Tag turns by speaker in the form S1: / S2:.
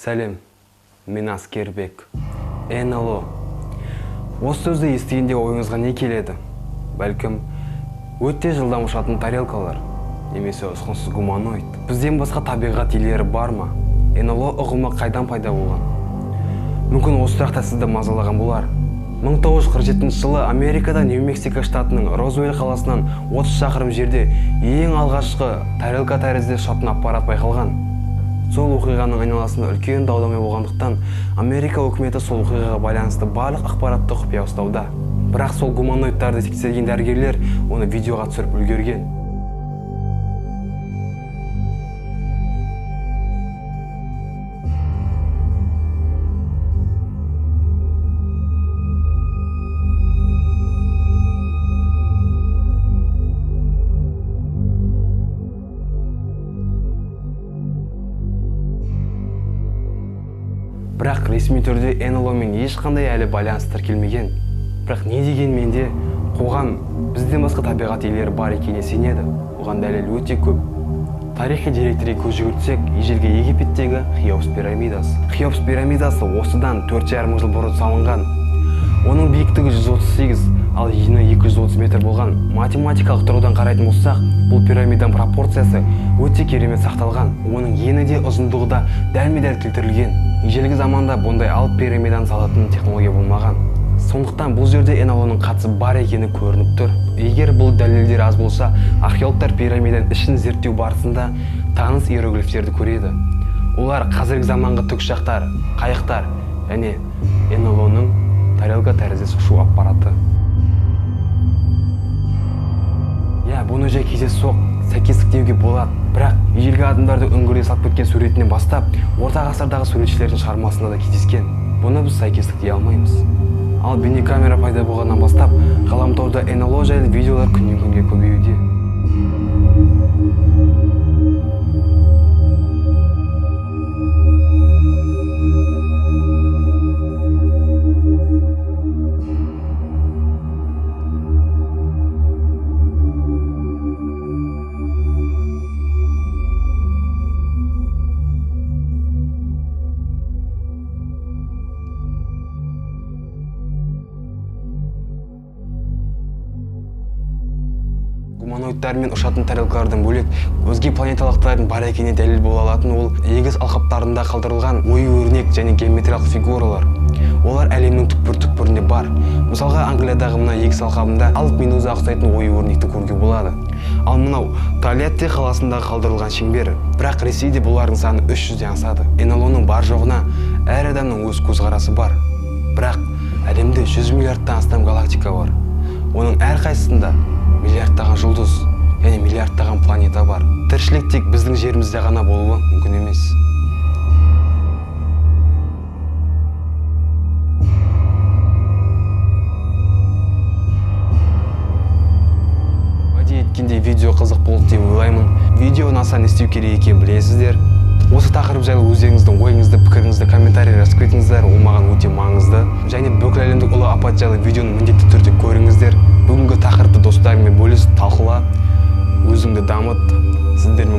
S1: Сәлем, мен Аскербек. НЛО. Осы сөзді естігенде ойыңызға не келеді? Бәлкім, өте жылдам ұшатын тарелкалар немесе ұсқынсыз гуманоид. Бізден басқа табиғат иелері бар ма? НЛО ұғымы қайдан пайда болған? Мүмкін осы сұрақ та сізді мазалаған болар. 1947 жылы Америкада Нью-Мексико штатының Розуэлл қаласынан 30 шақырым жерде ең алғашқы тарелка тәрізді ұшатын аппарат байқалған. Сол оқиғаның айналасында үлкен дау-дамай болғандықтан Америка үкіметі сол оқиғаға байланысты барлық ақпаратты құпия ұстауда. Бірақ сол гуманоидтарды тексерген дәрігерлер оны видеоға түсіріп үлгерген. Бірақ ресми түрде НЛО-мен ешқандай әлі байланыс тіркелмеген. Бірақ не дегенмен де қоғам бізден басқа табиғат иелері бар екеніне сенеді. Оған дәлел өте көп. Тарихи деректерге көз жүгіртсек, ежелгі Египеттегі Хеопс пирамидасы. Хеопс пирамидасы осыдан 4,5 жыл бұрын салынған. Оның биіктігі 138, ал ені 230 метр болған. Математикалық тұрғыдан қарайтын болсақ, бұл пирамиданың пропорциясы өте керемет сақталған. Оның ені де ұзындығы да дәлме-дәл келтірілген. Ежелгі заманда бұндай алып пирамиданы салатын технология болмаған. Сондықтан бұл жерде НЛО-ның қатысы бар екені көрініп тұр. Егер бұл дәлелдер аз болса, археологтар пирамиданың ішін зерттеу барысында таныс иероглифтерді көреді. Олар қазіргі заманғы тікұшақтар, қайықтар және НЛО-ның тарелка тәріздес ұшу аппараты. Иә, бұны жай кездейсоқ сәйкестік деуге болады. Бірақ ежелгі адамдардың үңгірде салып кеткен суретінен бастап, орта ғасырдағы суретшілердің шығармасында да кездескен. Бұны біз сәйкестік дей алмаймыз. Ал бейнекамера пайда болғаннан бастап, ғаламторда НЛО жайлы видеолар күннен күнге көбеюде. Гуманоидтар мен ұшатын тарелкалардан бөлек, өзге планеталықтардың бар екеніне дәлел бола алатын ол егіс алқаптарында қалдырылған ою-өрнек және геометриялық фигуралар. Олар әлемнің түкпір-түкпірінде бар. Мысалға, Англиядағы мына егіс алқабында алып медуза ұқсайтын ою-өрнекті көруге болады. Ал мынау Тольятти қаласындағы қалдырылған шеңбер. Бірақ Ресейде бұлардың саны 300-ден асады. НЛО-ның бар жоғына әр адамның өз көзқарасы бар. Бірақ әлемде 100 миллиардтан астам галактика бар. Оның әрқайсысында миллиардтаған жұлдыз және миллиардтаған планета бар. Тіршілік тек біздің жерімізде ғана болуы мүмкін емес. Уәде еткендей видео қызық болды деп ойлаймын. Видео ұнаса не істеу керек екенін білесіздер. Осы тақырып жайлы өздеріңіздің ойыңызды, пікіріңізді комментарий жазып кетіңіздер, ол маған өте маңызды. Және бүкіл әлемдік ұлы апат жайлы видеоны міндетті түрде көріңіздер. Бүгінгі тақырыпты достарыңмен бөліс, талқыла, өзіңді дамыт. Сіздермен